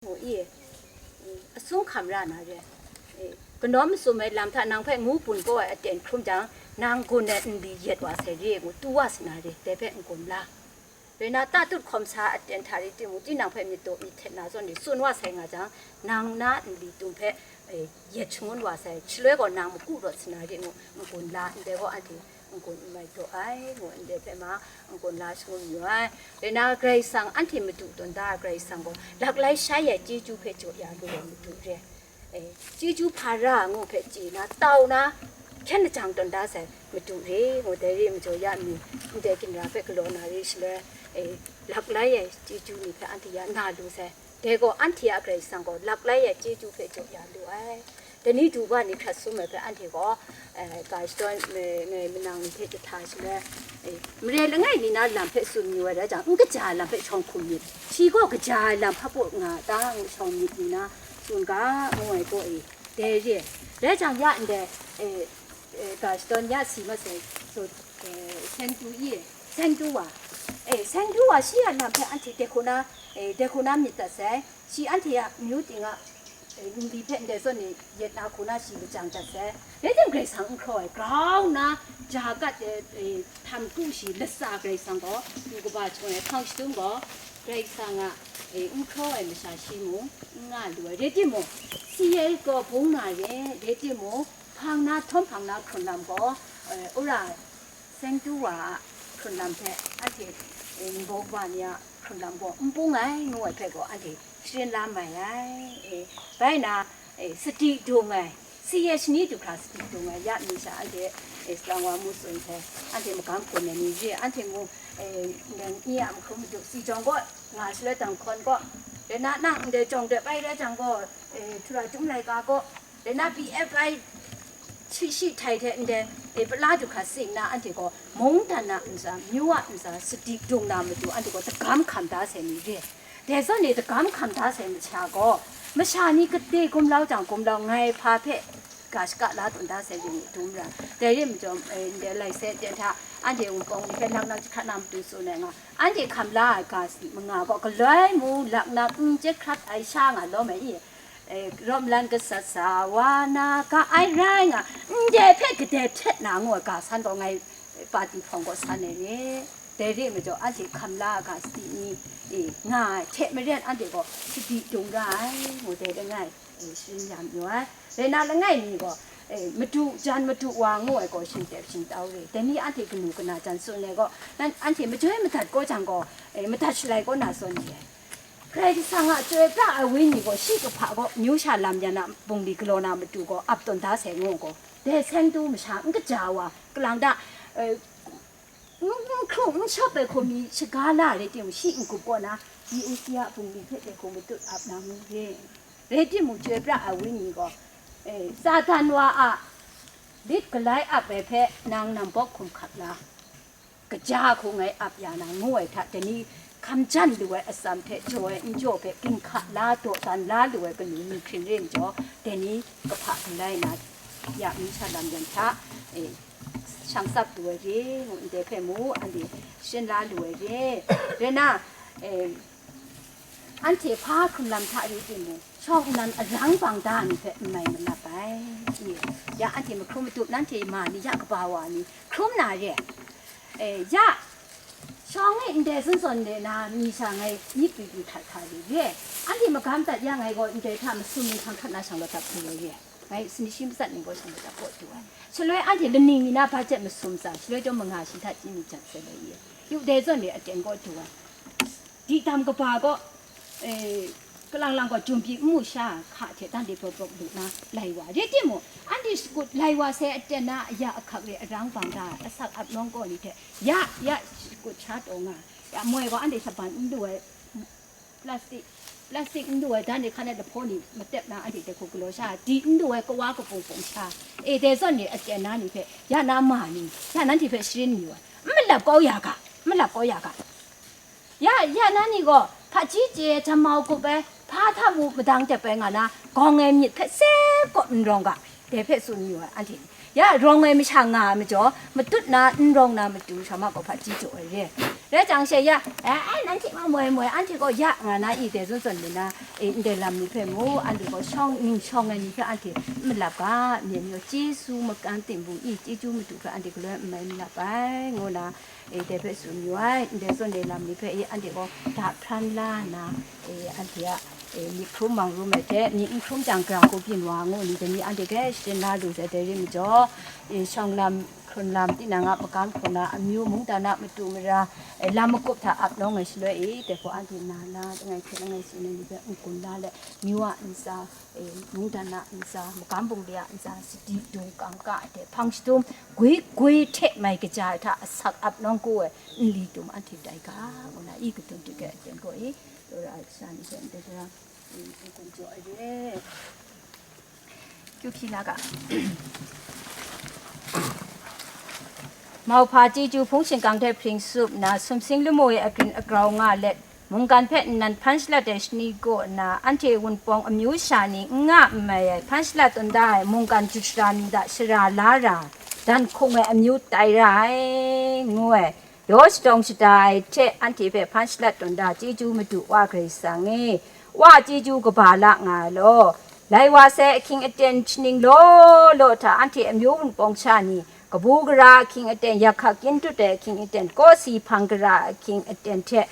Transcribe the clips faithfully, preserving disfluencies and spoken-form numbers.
Ngu i, asum hkam ra na re. Kanawn masum ai lam hta nang hpe ngu bun kau ai aten hkrum jang, nang gun ai nli yet wa sai re, ngu tu wa sa na re, dai hpe n-gun la. Rai na, tatut hkawm sa aten hta rai timung, tinang hpe myit daw myit htet na zawn ni tsun wa sai nga jang, nang na nli tum hpe, e, yet shangun wa sai, shaloi gaw nang maku rawt sa na re, ngu n-gun la, ndai gaw anhte n-gun n mai daw ai, ngu ndai hpe ma n-gun la shangun yu ai. Rai na, Karai Kasang anhte madu tawn da ai Karai Kasang gaw, laklai shai ai chyeju hpe jaw ya lu ai madu re. E, chyeju hpa ra ngu hpe chye na, tau na, hkyen lajang tawn da sai madu re, ngu dai re majaw ya mi, ndai ginra hpe galaw na re shaloi, e, laklai ai chyeju ni hpe anhte ya na lu sai. Dai gaw anhte a Karai Kasang gaw laklai ai chyeju hpe jaw ya lu ai. Dai ni du ga ni hkrat sum ai hpe anhte gaw, eh, ga shadawn, eh, ngai manang ni hte jahta shaloi, eh, mare langai mi na lam hpe tsun yu ai rai jang, n kaja ai lam hpe shawng hkum myit. Shi gaw kaja ai lam hpa baw nga ta ngu shawng myit ni na tsun ga, ngu ai gaw e, dai re. Rai jang ya ndai, eh, eh, ga shadawn ya si masai, so, eh, seng du i, seng du wa. Eh, seng du wa shi a lam hpe anhte dai hku na, eh, dai hku na myit dat sai. Shi anhte a myu ting a, eh, nli hpe ndai zawn ni yet na hku na shi lajang dat sai. Rai tim Karai Kasang n hkraw ai, grau nna ja gat ai, eh, htam kru shi latsa Karai Kasang gaw, du kaba chyawm ai hpang shadum gaw, Karai Kasang a, eh, n hkraw ai masha shi mung n nga lu ai. Rai timung, si ai gaw bung na re, rai timung, hpang na, htawm hpang na hkrun lam gaw, eh, wora seng du wa a hkrun lam hpe anhte, eh, nbawk wa ni a hkrun lam gaw n bung ai ngu ai hpe gaw anhte sharin la mai ai. Eh, bai na, eh, sadi dung ai, si ai shani du hkra sadi dung ai, ya mi sha anhte, eh, salang wa mu tsun hte, anhte magam hkun ai ni re, anhte ngu, eh, ndai ni a mahkrum madu si jawng gaw nga shaloi dang hkawn gaw, rai na nang ndai jawng de bai rai jang gaw, eh, htura chyum laika gaw, rai na B F I shi shi htai hte ndai, e, pala du hkra sing na anhte gaw, mungdan a ntsa, myu a ntsa, sadi dung na matu anhte gaw dagam hkam da sai ni re. Dai zawn e dagam hkam da sai masha gaw, masha ni gade gumlau jang gumlau ngai hpa hpe ga shaka la tawn da sai ring dum ra. Dai ring majaw, e, ndai lai sai ten hta, anhte wunpawng ni hpe laknak jahkrat na matu tsun ai nga, anhte hkam la ai ga si manga gaw, galoi mu laknak n jahkrat ai sha nga lawm ai i? E, rawm lan gasat sa wa na ga ai rai nga, ndai hpe gade htet na ngu ai ga san gaw ngai pati hpawng gaw san ai re. Dai re majaw, anhte hkam la ai ga sadi ni, e, nga ai hte maren anhte gaw sadi dung ra ai, ngu dai langai, e, sharin ya mayu ai. Rai na langai mi gaw, e, madu jan madu wa ngu ai gaw shingtep shingtau re. Dai ni anhte kanu kana jan tsun ai gaw, nan anhte majoi madat gaw jang gaw, e, madat shalai kaw na zawn re ai. Karai Kasang a chyoi pra ai Wenyi gaw shi kahpa gaw, amyu sha lam yan a bungli galaw na matu gaw ap tawn da sai ngu gaw, dai seng du masha n kaja wa, kalang da, eh, n, n hkrung n shawp ai hku mi shaga la rai timung, shi n-gup kaw na, di Usia bungli hpe dai hku matut ap na mu re. Rai timung, chyoi pra ai Wenyi gaw, eh, Satan wa a lit galai ap ai hpe nang nambawk hkum hkap la. Kaja hku ngai ap ya na ngu ai hta, dai ni hkam jan lu ai atsam hte jaw ai n jaw hpe ginhka la, dawdan la lu ai kanu ni hkring re ai majaw, dai ni kahpa galai na ya mi sha lam yan hta, e, shang tsap lu ai re, ngu ndai hpe mu, anhte sharin la lu ai re. Rai na, e, anhte hpa hkrun lam hta rai timung, shawng nnan arang bang da ai ni hpe n mai malap ai. Ya, anhte mahkrum matup, nanhte ma ni ya kaba wa ni hkrum na re. E, ya, shawng e ndai zawn zawn de na mi sha ngai myit pyi pyi hkrat hkra re re. Anhte magam dat ya ngai gaw ndai hta masum ni hkang hkrat na shang lawt dat hku re re. Ngai sumshi matsat ni gaw shang lawt dat kaw du ai. Shaloi anhte laning mi na bajet masum tsa, shaloi chyawm manga shi hta chyi mi jan sai lai ye. Yu dai zawn ni aten kaw du ai. Di dam kaba gaw, eh, kalang lang gaw jum pyi n mu sha, hka hte dan de bawk bawk lu na lai wa. Rai timung, anhte shakut lai wa sai aten na aya ahkak re arang bang da, asak ap nawng kaw ni hte, ya, ya, shakut sha taw nga, ya moi gaw anhte shaban n lu ai, plastic, plastic n lu ai, dan de hkan ai lahpaw ni matep na anhte dai hku galaw sha, di n lu ai kawa kapung pung sha, e, dai zawn ni aten na ni hpe, ya na ma ni, ya nanhte hpe sharin mayu ai, n malap kau ya ga, n malap kau ya ga. Ya, ya na ni gaw, hpaji chye ai, htamau kup ai, hpa hta mu madang dep ai nga na, gawng ai myit hpe sep kaw n rawng ga, dai hpe tsun yu ai, anhte ni. Ya, rawng ai masha nga ai majaw, matut na, n rawng na matu sha ma gaw hpaji jaw ai re. Rai jang she ya, eh, ai, nanhte ma moi moi, anhte gaw ya, nga na i de zun zawn mi na, eh, ndai lam ni hpe mu, anhte gaw shawng, ning shawng ai ni hpe anhte n malap ga, myen yaw, chyeju makan ting bung i, chyeju madu hpe anhte galoi n mai malap ai, ngu na, eh, dai hpe tsun yu ai, ndai zawn ai lam ni hpe, eh, anhte gaw da hpran la nna, eh, anhte a, eh, myit hkrum mang rum ai hte, myit n hkrum jang, grang hku byin wa ngu ni, dai ni anhte hpe shaden la lu sai, dai rai majaw, eh, shawng lam, hkrun lam, tinang a makan hkrun a amyu, mungdan a matu mara, eh, lam magup hta ap nawng ai shaloi e, dai gaw anhte na la, langai hte langai tsun ai ni hpe n-gun la let, myu a ntsa, eh, mungdan a ntsa, magam bungli a ntsa, sadi dung kangka ai hte hpang shadum, gwi gwi hte mai kaja ai hta asak ap nawng ku ai nli dum anhte tai ga, ngu na i kadun dut ai aten gaw e, tsawra ai kasha ni hpe ndai tara, eh, n-gun jaw ai re. Kyu hpyi la ga. Mauhpa chyeju hpung shingkang hte hpring tsup nna, sumsing lamu e agrin agrau nga let, mungkan hpe nnan hpan shalat ai shani kaw nna, anhte Wunpawng amyu sha ni n nga n mai ai, hpan shalat tawn da ai mungkan jut shara ni hta shara la ra, dan hkung ai amyu tai ra ai, ngu ai, yaw shadawng shada ai hte anhte hpe hpan shalat tawn da, chyeju Madu Wa Karai Kasang e, Wa chyeju kaba la nga ai law, lai wa sai ahkying aten shaning law law hta anhte amyu Wunpawng sha ni, kabu gara ahkying aten, yak hkak kyin dut ai ahkying aten, kawsi hpang gara ahkying aten hte,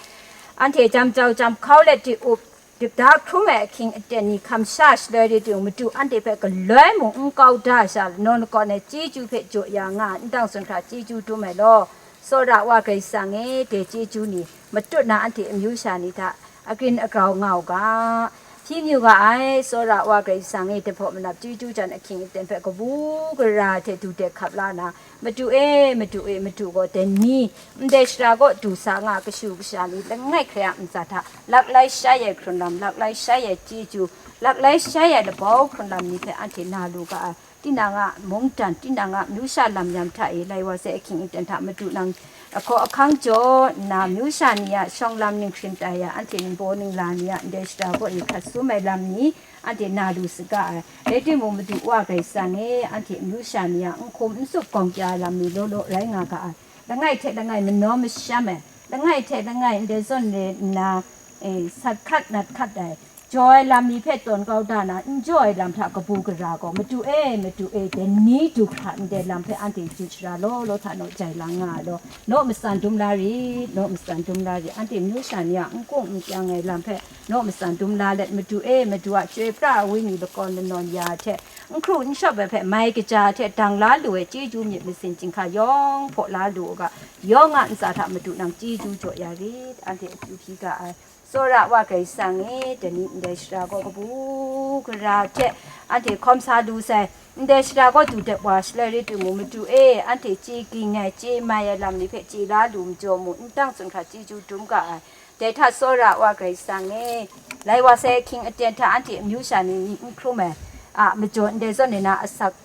anhte jam jau jam hkau let di up, dip da hkrum ai ahkying aten ni hkam sha shaloi rai timung, Madu anhte hpe galoi mung n kau da sha, lanaw lakawn ai chyeju hpe jaw ya nga ai, n dang tsun hkra chyeju dum ai law, Tsawra Wa Karai Kasang e, dai chyeju ni matut na anhte amyu sha ni hta agrin agrau nga u ga. Hpyi mayu ga ai, Tsawra Wa Karai Kasang e, dai hpaw manap chyeju jan ahkying aten hpe kabu gara hte du de hkap la na, Madu e, Madu e, Madu gaw dai ni ndai shara kaw du sa nga kashu kasha ni langai hkrai a ntsa hta, lak lai shai ai hkrun lam, lak lai shai ai chyeju, lak lai shai ai labau hkrun lam ni hpe anhte na lu ga ai. Tinang a mungdan, tinang a amyu sha lam yam hta e, lai wa sai ahkying aten hta Madu nang ahkaw ahkang jaw nna, amyu sha ni a shawng lam ninghkrin tai ya, anhte ningbaw ningla ni a ndai shara kaw ni hkrat sum ai lam ni, anhte na lu saga ai. Rai timung, Madu Wa Karai Kasang e, anhte amyu sha ni a n hkum n tsup gawng kya ai lam ni law law rai nga ga ai. Langai hte langai manaw masham ai, langai hte langai ndai zawn re nna, e, sat hkat nat hkat ai, jaw ai lam ni hpe tawn kau da na, n jaw ai lam hta kabu gara gaw, Madu e, Madu e, dai ni du hkra ndai lam hpe anhte jut shara law law hta naw jai lang nga ai law, naw matsan dum la rit, naw matsan dum la rit, anhte amyu sha ni a n kung n kyang ai lam hpe naw matsan dum la let, Madu e, Madu a chyoi pra ai wenyi lakawn lanawn ya hte, n hkru n shawp ai hpe mai kaja hte dang la lu ai chyeju myit masin chyinghka yawng hpaw la lu u ga, yawng a ntsa hta Madu nang chyeju jaw ya rit, anhte akyu hpyi ga ai. Tsawra Wa Karai Kasang e, dai ni ndai shara kaw kabu gara hte anhte hkawm sa lu sai, ndai shara kaw du dep wa shaloi rai timung, Madu e, anhte chye ging ai, chye mai ai lam ni hpe chye la lu majaw mu, n dang tsun hkra chyeju dum ga ai. Dai hta Tsawra Wa Karai Kasang e, lai wa sai ahkying aten hta anhte amyu sha ni myit n hkrum ai a majaw ndai zawn e na asak,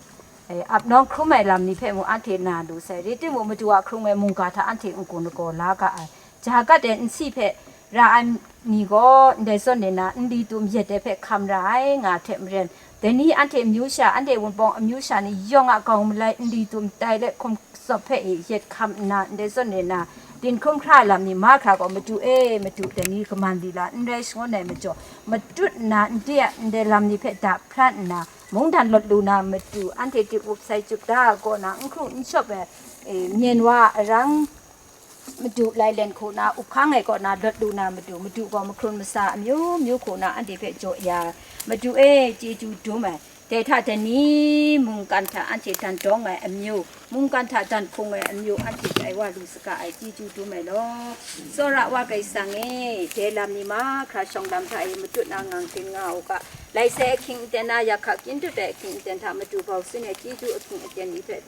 e, ap nawng hkrum ai lam ni hpe mung anhte na lu sai, rai timung, Madu a hkrung ai mungga hta anhte n-gun lagaw la ga ai. Ja gat ai nsi hpe ra ai ni gaw ndai zawn e na nli tum yet ai hpe hkam ra ai, nga hte maren, dai ni anhte amyu sha, anhte Wunpawng amyu sha ni yawng a gawng malai nli tum tai let hkum tsawp hpe e yet hkam nna, ndai zawn e na, din hkrum hkra ai lam ni mahkra gaw, Madu e, Madu, dai ni kaman lila n rai shangun ai majaw, matut nna, ndai a ndai lam ni hpe da hpran nna, mungdan lawt lu na matu, anhte dip up sai chyup da ai kaw na, n hkru n shawp ai, e, myen wa arang, Madu, lailen hku na, up hkang ai kaw na, lawt lu na matu, Madu gaw mahkrun masa amyu myu hku na anhte hpe jaw ya ai. Madu e, chyeju dum ai. Dai hta dai ni mungkan hta anhte dan dawng ai amyu, mungkan hta dan hkung ai amyu, anhte tai wa lu saga ai, chyeju dum ai law. Tsawra Wa Karai Kasang e, dai lam ni mahkra shawng lam hta e matut na ngang hpring nga u ga, lai sai ahkying aten na, yak hkak kyin dut ai ahkying aten hta, Madu bau sin ai chyeju ahkying aten ni hpe,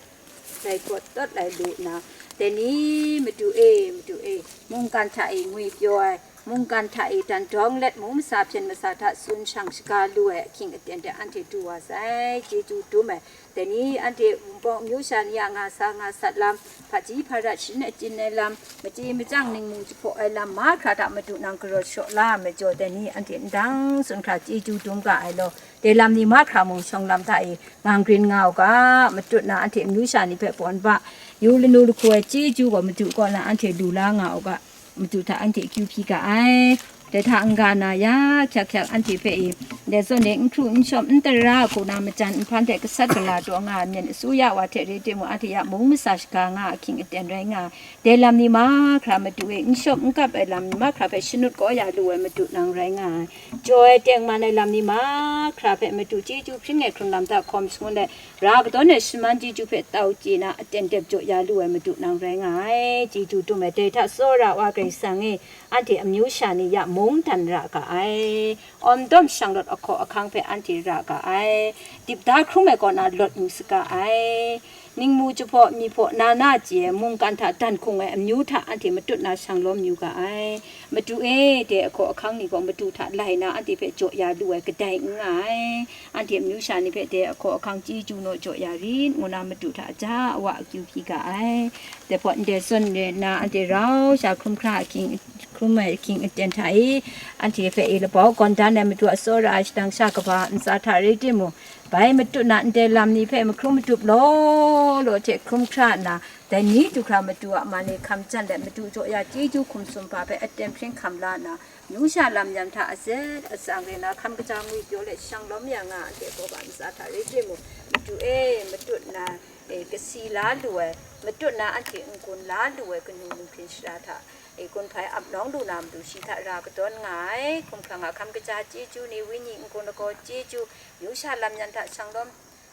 lai pawt tawt lai lu nna, dai ni, Madu e, Madu e, mungkan hta e ngwi pyaw ai, mungkan hta e dan dawng let, mung masa hpyen masa hta tsun shang shaga lu ai ahkying aten de anhte du wa sai, chyeju dum ai. Dai ni, anhte Wunpawng amyu sha ni a nga sa nga sat lam, hpaji hparat sharin achyin ai lam, machyi machyang ningmung jahpaw ai lam mahkra hta Madu nang karawt shaw la ai majaw, dai ni, anhte n dang tsun hkra chyeju dum ga ai law. Dai lam ni mahkra mung shawng lam hta e ngang grin nga u ga, matut na anhte amyu sha ni hpe pawn ba, yu lanu lahku ai chyeju gaw Madu kaw na anhte lu la nga u ga, Madu hta anhte akyu hpyi ga ai. Dai hta n-ga na ya, hkyak hkyak anhte hpe i, dai zawn e n hkru n shawm n tara, hku na majan nhpan hte gasat gala taw nga ai myen asuya wa hte rai timung, anhte ya mung masa shaga nga ai ahkying aten rai nga ai. Dai lam ni mahkra Madu e n shawm n kap ai lam ni mahkra hpe shanut kau ya lu ai Madu nang rai nga ai. Jaw ai tengman ai lam ni mahkra hpe Madu chyeju hpring ai hkrun lam hta hkawm shangun ai, ra kadawn ai shaman chyeju hpe tau chye na aten dep jaw ya lu ai Madu nang rai nga ai. Chyeju dum ai, dai hta tsawra wa Karai Kasang e, anhte amyu sha ni ya mungdan ra ga ai. Awm dawm shanglawt ahkaw ahkang hpe anhte ra ga ai. Dip da hkrum ai kaw na lawt mu saga ai. Ningmu jahpaw, mi hpaw, na na chye ai, mungkan hta dan hkung ai amyu hta anhte matut na shang lawm yu ga ai. Madu e, dai ahkaw ahkang ni gaw Madu hta lai na anhte hpe jaw ya lu ai kadai n nga ai. Anhte amyu sha ni hpe dai ahkaw ahkang chyeju naw jaw ya rit, ngu na Madu hta aja awa akyu hpyi ga ai. Dai hpaw ndai zawn re nna anhte rau sha hkrum hkra ahkying, hkrum ai ahkying aten hta e, anhte hpe e labau gawn dan ai Madu a tsawra ai shadang sha kaba ntsa hta rai timung, bai matut na ndai lam ni hpe mahkrum madup law law hte hkrum hkra nna, dai ni du hkra Madu a man e hkam jan let, Madu jaw ya chyeju hkum sumhpa hpe aten hpring hkam la nna, amyu sha lam yan hta azet atsang re na hkam kaja ngwi pyaw let shang lawm ya nga anhte kaw ba ntsa hta rai timung, Madu e, matut na, e, kasi la lu ai, matut na anhte n-gun la lu ai kanu ninghpring shara hta, e, gun hpai ap nawng lu na matu shi hta ra kadawn nga ai. Hkumhkrang a hkam kaja chyeju ni, wenyi n-gun lagaw chyeju, amyu sha lam yan hta shang lawm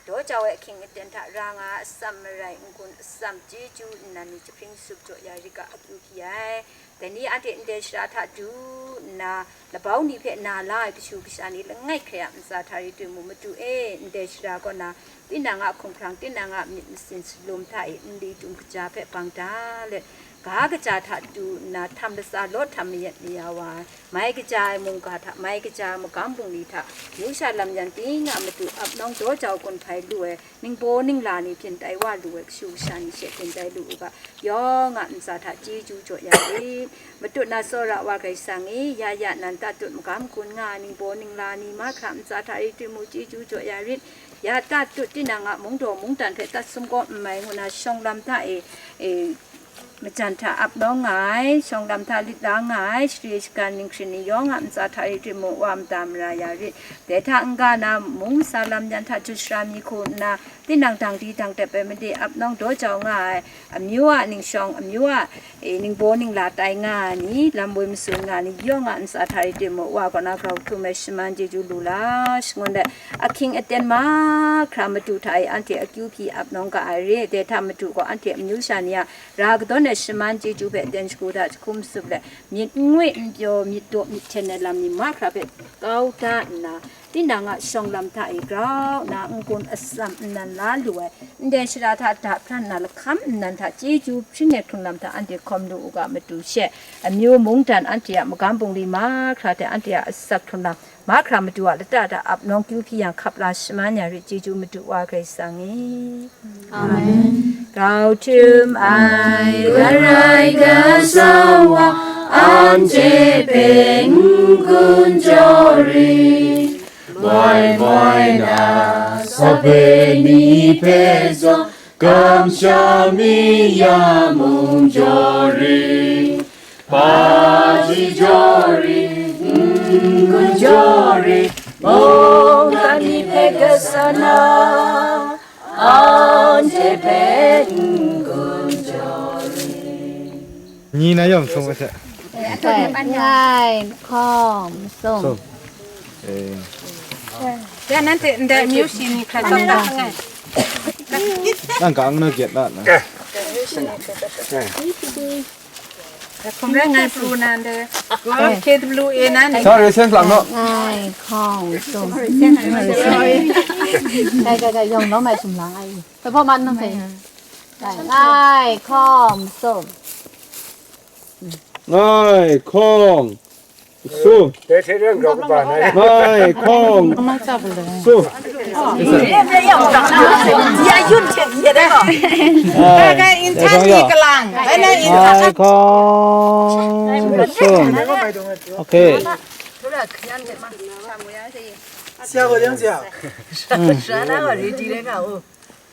daw jau ai ahkying aten hta ra nga ai atsam marai n-gun atsam chyeju nnan ni jahpring sup jaw ya rit ga akyu hpyi ai. Dai ni anhte ndai shara hta du nna, labau ni hpe na la ai kashu kasha ni langai hkrai a ntsa hta rai timung, Madu e, ndai shara kaw na, tinang a hkumhkrang, tinang a myit masin salum hta e nli dum kaja hpe bang da let, ga kaja hta du nna, htam latsa law htam mayat maya wa ai, mai kaja ai mungga hta, mai kaja ai magam bungli hta, amyu sha lam yan ting a matu ap nawng daw jau gun hpai lu ai, ningbaw ningla ni byin tai wa lu ai kashu kasha ni she byin tai lu u ga, yawng a ntsa hta chyeju jaw ya rit. Matut na tsawra wa Karai Kasang e, ya ya nan tatut magam gun nga ai ningbaw ningla ni mahkra ntsa hta rai timung chyeju jaw ya rit. Ya tatut tinang a mungdaw mungdan hpe tat sum kaw n mai ngu na shawng lam hta e, e, majan hta ap nawng nga ai, shawng lam hta lit la nga ai, share shagan ninghkring ni yawng a ntsa hta rai timung wa mada mara ya rit. Dai hta n-ga na mung masa lam yan hta jut sara mi hku nna, tinang dang di dang dep ai made ap nawng daw jau nga ai, amyu a ningshawng, amyu a, e, ningbaw ningla tai nga ai ni, lam woi masun nga ai ni yawng a ntsa hta rai timung, wa kaw na grau htum ai shaman chyeju lu la shangun let, ahkying aten mahkra matu hta e anhte akyu hpyi ap nawng ga ai re. Dai hta matu gaw anhte amyu sha ni a ra kadawn ai shaman chyeju hpe aten shagu hta jahkum sup let, myit n ngwi n pyaw, myit daw myit hten ai lam ni mahkra hpe kau da nna, tinang a shawng lam hta e grau nna n-gun atsam nnan la lu ai, ndai shara hta da hpran nna lahkam nnan hta chyeju hpring ai hkrung lam hta anhte hkawm lu u ga, matu she amyu mungdan anhte a magam bungli mahkra hte anhte a asak hkrung lam mahkra matu a lata hta ap nawng kyu hpyi yang hkap la shaman ya rit, chyeju matu wa Karai Kasang e. Amen. Grau htum ai, Karai Kasang wa, anhte hpe n-gun jaw rit. Moi moi na sape ni hpe zawn, kamsham mi ya mung jaw rit. Hpaji jaw rit, n-gun jaw rit, mungkan ni hpe gasa na, anhte hpe n-gun jaw rit. Ni na yawng sung a hte. Ngai, hkawng, sung. Sung. Eh. Ya, nanhte ndai amyu shi ni hkra tsawm dat ngai. Nang ka ang na gyet dat na. Hkum rai ngai pru nan de. K W A nan de. Sorry, sen lang no. Ngai, hkawng, sung. Sorry, sen lang. Sorry. Gai, gai, gai, yawng lawm ai sum lang ai. Hpa hpa man nang hpe. Ngai, hkawng, sung. Ngai, hkawng, sung. Dai hte reng grau kaba na. Ngai, hkawng, sung. Ya yun hte ya da ko. Ngai, ngai, in chan ni kalang. Ai na in chan. Ngai, hkawng, sung. Okay. Sia ko yang sia. Sha na wa ready le nga o.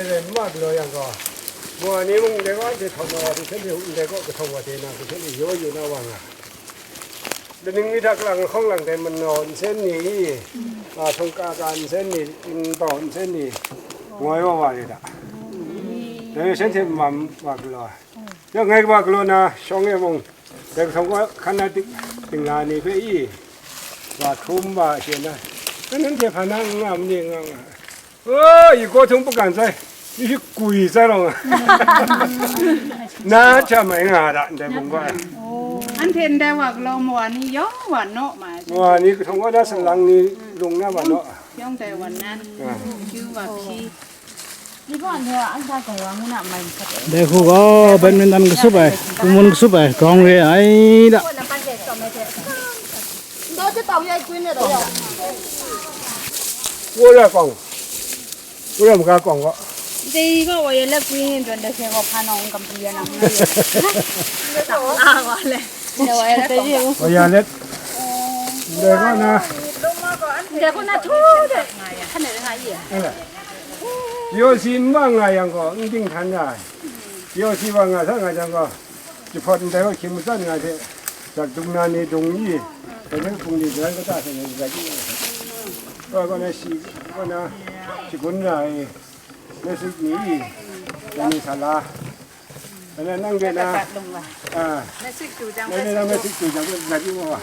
Rai ma galaw yang gaw, gaw ni mung ndai gaw anhte htawn na wa hte, shanhte ndai gaw kahtawng wa hte na, shanhte yaw yu na wa nga. Laning mi hta kalang lahkawng lang dai manaw nsen ni, a, hkungga ga nsen ni, nbau nsen ni, ngoi wa wa re da. Dai shanhte mam wa galaw. Yawng ngai wa galaw na shawng e mung, dai kahtawng wa hkan na tik, dingla ni hpe i, wa hkrum wa she na, nanhte hpa na n nga ma ni nga nga. O, i kaw htung pagan sai, Ni shi gwi tsai rawng a. Na hta mai nga ra, ndai mung gaw. Anhte ndai wa galaw mawa ni yawng wa naw ma ai. Mawa ni kahtawng wa na, salang ni lung na wa naw. Yawng dai wa nan. Ah. Yu wa hpyi. Dai hku gaw badminton kasup ai, kumun kasup ai, ground re ai da. Wo ra kawng. Wo ra maga kawng gaw. Dai gaw wa ya lap kwi ni don da se gaw hpa nawng kam pru ya na. Ah, wa le. Dai wa ya lap kawng. Wa ya let. Dai gaw na. Dai gaw na thu de. Hkan de nga ye. Ala. Yo si n wa nga yang gaw, n dinghtan nga ai. Yo si wa nga sa nga jang gaw, jahpawt ndai gaw hkying matsan nga hte, jak dung na ni dung i, dai hpe hpung ni grai kata hte ngai rai i, gaw gaw na shi, gaw na shagun ra ai, na sik ni i, dai ni sa la. Dai na nang de na, a, Nang ni nang masik tu jang, nang ni nang masik tu jang, nang ni wa.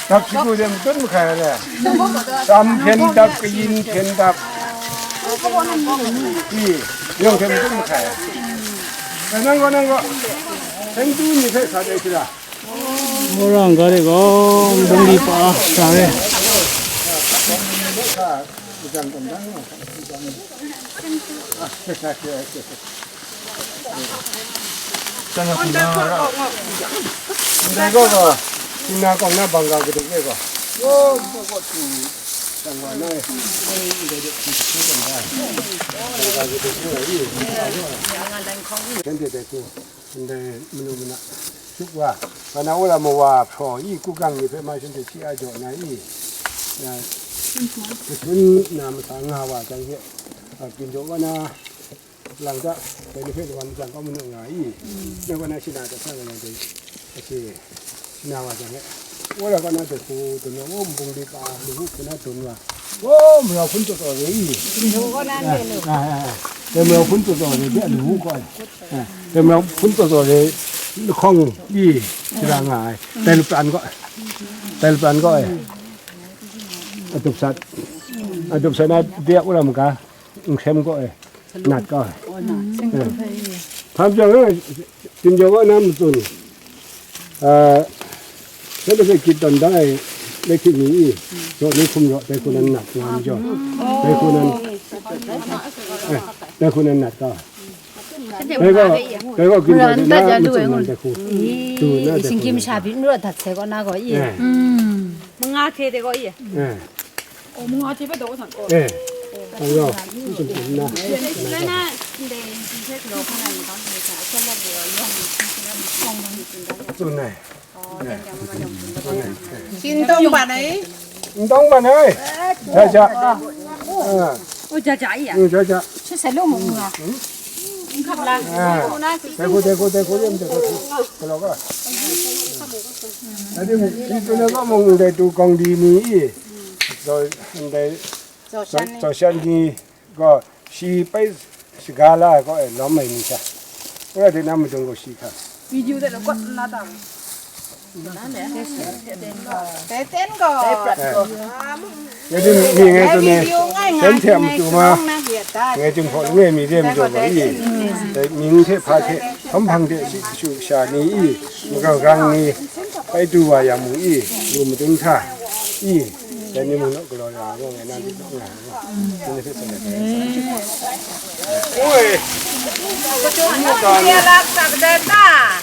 Dap shi ku de matut mahkai le. Tam hpyen dap, kayin hpyen dap. I, yawng hte matut mahkai. Nang gaw, nang gaw. Hpyen du ni hpe sa de shi la. Orang gari gaw, bungli pa, sa re. Ndai gaw gaw, Chingna kawng na bangga gaduk e gaw, gaw gaw tu, shang wa na e, ndai de tu tu kawng da, bangga gaduk e gaw, shanhte dai tu, ndai manu mana, shup wa, wa na wora mawa hpraw i, kugang ni hpe ma shanhte shi a jaw na i, na, kasun na masa nga wa jang hte, a, ginjaw wa na, Lang ta, dai ni hpe wan jang kau manu nga i, nang kaw na shana ta sa nga yang dai, ashi, shana wa jang e, wora kaw na dai hku dun wa, o, nbung di pa, lu hu hku na dun wa, o, marau hpun taw taw re i, Lu kaw na ne lu. Ah, ah, ah. Dai marau hpun taw taw re de, lu hu kaw ai. Ah, dai marau hpun taw taw re, lahkawng i, shara nga ai. Dai lapran kaw ai. Dai lapran kaw ai. Adup sat. Adup sat na, de a wora maga. Nsen gaw e, nat ga e. Hpa majaw e, Tim Jaw gaw na matsun, a, shanhte hpe gyit tawn da ai, lehkyi ni i, jaw ni hkum jaw, dai hku nan nat nga majaw, dai hku nan, e, dai hku nan nat ga. Dai gaw, dai gaw, Tim Jaw na matsun nan dai hku. Tu na dai hku nan. Shinggyim sha byin rawt dat sai gaw na gaw i. E. Manga hte de gaw i. E. O, mung a hte bai daw san gaw. E. Ayo, tsun tsun na. Tsun ai. Shin tong ban ai. N tong ban ai. Ja ja. A. O, ja ja i ya. Mm, ja ja. Shi sai lo mung nga. N kap la. A. Dai hku, dai hku, dai hku, yam dai hku. Ka lo ka. Dai hku, shi tu na ba mung dai tu kawng di ni i. Zaw, ndai, zaw shan ni. Zaw shan ni gaw, shi pai shaga la ai gaw, e, lawm ai ni sha, wora de na madung gaw shi hkra. Video de lo kot na ta. Te ten gaw. E. Ngai din mi ngai tu ne, ten hte a matu ma, ngai jinghpaw langai mi de majaw gaw i, dai ming hte hpa hte, hkawm hpang de shi shu sha ni i, magau gang ni, pai du wa yang mung i, lu madun hta i, Dai ni mung naw galaw ya, nga nga na di naw nga nga. Ni hpe tsun ai. Oi. Kachuk mung ni lak sak dai ta?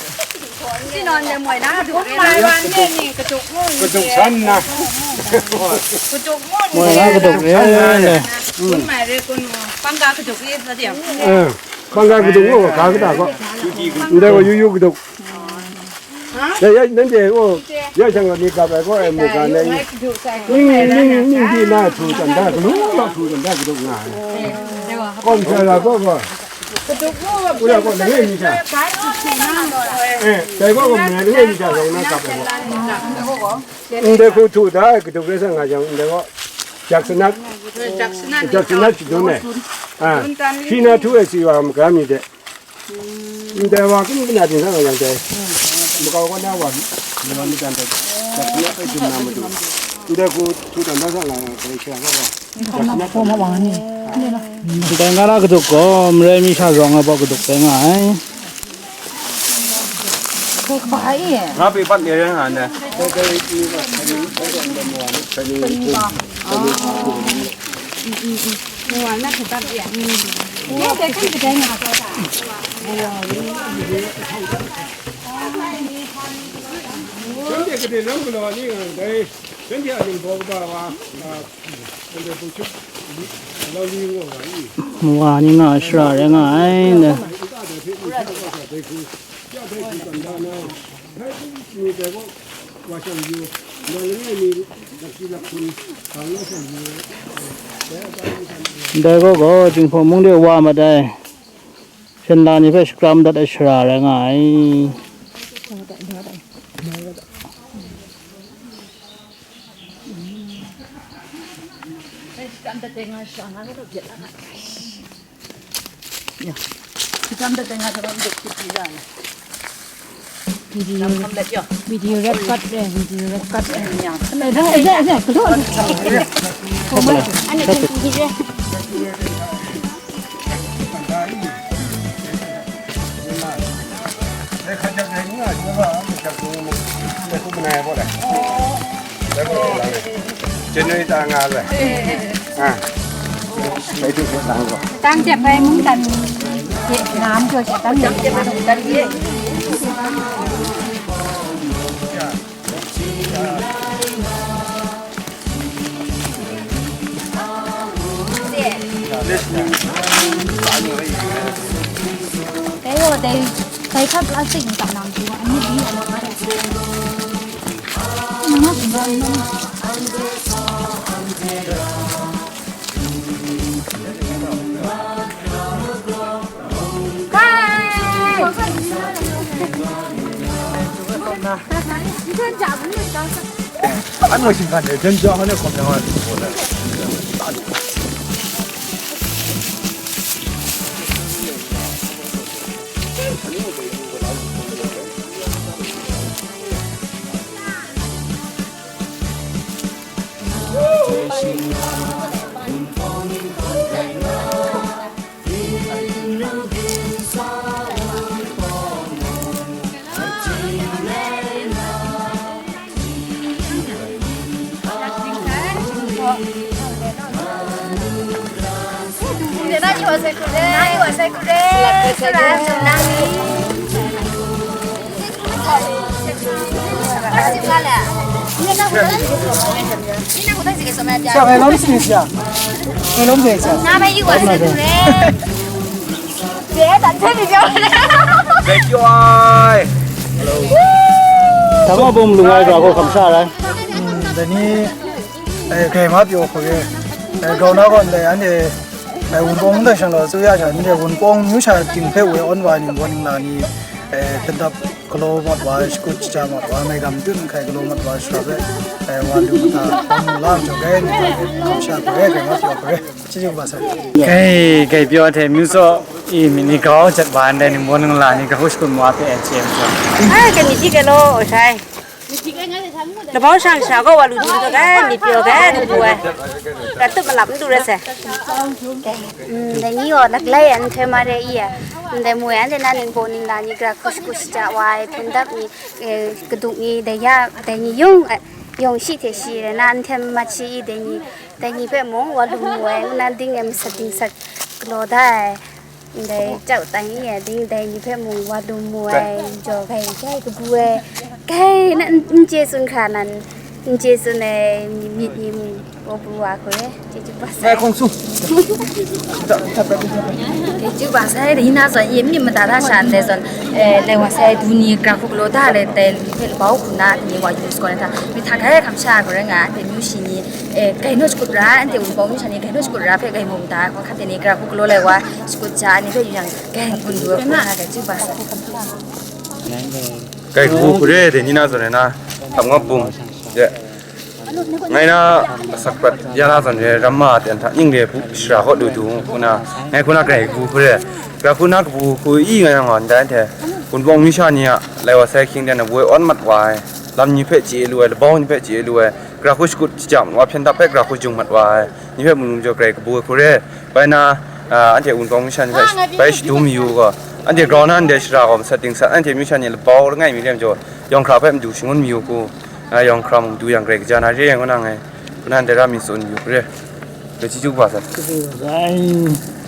Sinawn de moi na kachuk re na. Mai wan ye ni kachuk mung ni. Kachuk san na. Kachuk mung ni. Moi na kachuk re na. Kun mai re kun mo. Pangga kachuk ye sa diam. Eh. Pangga kachuk mung ka ka ta ko. Ndai ko yu yu kachuk. Ya, ya, nanhte, o, ya shang gaw ni gap ai gaw, e, mungga na i, ning, ning, ning di na htu dan da, galu gaw htu dan da, gaduk nga ai. Kawm sha la gaw gaw, u la gaw, langai mi sha, e, dai gaw gaw, langai mi sha gaw na gap ai gaw. Ndai hku htu da, gaduk rai sa nga jang, ndai gaw, jak sanat, jak sanat shadun ai. A, hpyi na htu ai si wa, maga mi de. Ndai wa kum kena ting sa nga yang dai. Makau kaw na wa, ni wa ni dan dai. Dak kena pai dum na madu. Ndai hku htu dan da sa nga, dai sha ga ga. Dai nga na kaduk gaw, marai mi sha rawng ai baw kaduk dai nga ai. Nga pyi pat ni rai nga ndai. Shanhte gade lam galaw ni nga ndai, shanhte a ningbaw kaba wa, nga, shanhte hpung chyup, lau li nga nga i. Wa ni nga shara rai nga ai, nda. Nta dai hpe, nta dai hku, ya dai hku tam da na, dai hku mi dai gaw, wa shang yu, nang langai mi, lakji lakhun, kang na shang yu, dai a ta mi shang yu. Ndai gaw gaw, Jinghpaw mung de wa mat ai. Hpyen la ni hpe shakram dat ai shara rai nga ai. Video, video record deh, video record deh. Eh, dah, eh, dah, eh, dah, keluar. Komen. Ane, dah, dah. Tang jep ai mungdan hte lam jaw she, tang jep ai mungdan hte. Dai gaw dai, dai hta plastic ni tam nang tu, ani di a na. An wa shinggan de, jan ja hane kom yang ai ko le. Thank you ai. Tang wa bum lu ai ga ko kamsa rai. Dai ni, eh, kai ma pyo ko ye. Eh, grau na gawn dai, anhte, eh, Wunpawng ndai shang la, tsu ya sha, anhte Wunpawng myu sha ting hpe woi awn wa ai ningbaw ningla ni, eh, hpyen dap galaw mat wa ai, shakut shaja mat wa ai, maigam tun hkai galaw mat wa ai shara hpe, eh, wa lu mata, hpang mu la ai majaw, gai ni hta e, kamsha hpe, gai ma pyaw hpe, chyeju kaba sai. Gai, gai pyaw hte, myu tsaw i myit ni grau jat wa ndai ningbaw ningla ni grau shakut wa hpe, eh, chye ai majaw. Ai, gai myit di gai law, o shai. Labau sha sha gaw wa lu dun ga, myit pyaw ga, kabu ai. Ka tup malap n du rai sai. Mm, dai ni gaw laklai ai nhtoi ma re i ai. Ndai mu ai, anhte na ningbaw ningla ni, gara hku shagu shaja wa ai, hpyen dap ni, eh, kaduk ni, dai ya, dai ni yung, eh, yawng shi hte shi rai na, nhtoi mamat shi i, dai ni, dai ni hpe mung wa lu mu ai, nna ding e masat dingsat galaw da ai. Ndai chau tai ni e, ding dai ni hpe mung wa lu mu ai, jaw gai, gai kabu ai, gai na n, n chye tsun hkra nan, n chye tsun ai, myit ni mung, wa bu wa hku e, chyeju ba sai. Ngai hkawng su. Chyeju ba sai, dai na zawn, ye myit mada da sha ndai zawn, eh, lai wa sai, du ni gara hku galaw da le, dai ni hpe labau hku na, dai ni wa yu sagaw na hta, myit hta gai hkam sha hku rai nga, dai myu shi ni, eh, gai naw shakut ra, anhte Wunpawng myu sha ni gai naw shakut ra hpe gai mu mada, hkawhkam dai ni gara hku galaw lai wa, shakut ja ai ni hpe yu yang, gai n-gun lu ai hku na, gai chyeju ba sai. Gai hku hku re de ni na zawn e na, htam nga bum de. Ngai na asak prat ya na zawn e, ramma ten hta ning de hpu shara hkaw du du ngu na, ngai hku na gai hku hku re. Gara hku na kabu hku i nga yang gaw, ndai anhte Wunpawng myu sha ni a lai wa sai hkying ten a woi awn mat wa ai, lam ni hpe chye lu ai, labau ni hpe chye lu ai, Gara hku shakut chyam wa hpyen dap hpe gara hku jung mat wa ai, ni hpe mung majaw grai kabu ai hku re. Bai na, ah, anhte Wunpawng masha ni hpe bai shadum yu gaw, anhte grau na ndai shara gaw masat ting sat, anhte masha ni labau langai mi re majaw, yawng hkra hpe madu shangun mayu hku, ah, yawng hkra mung du yang grai kaja na re ai ngu na ngai, kanan dai ra mi tsun yu hku re. Grai chyeju kaba sai. Ai.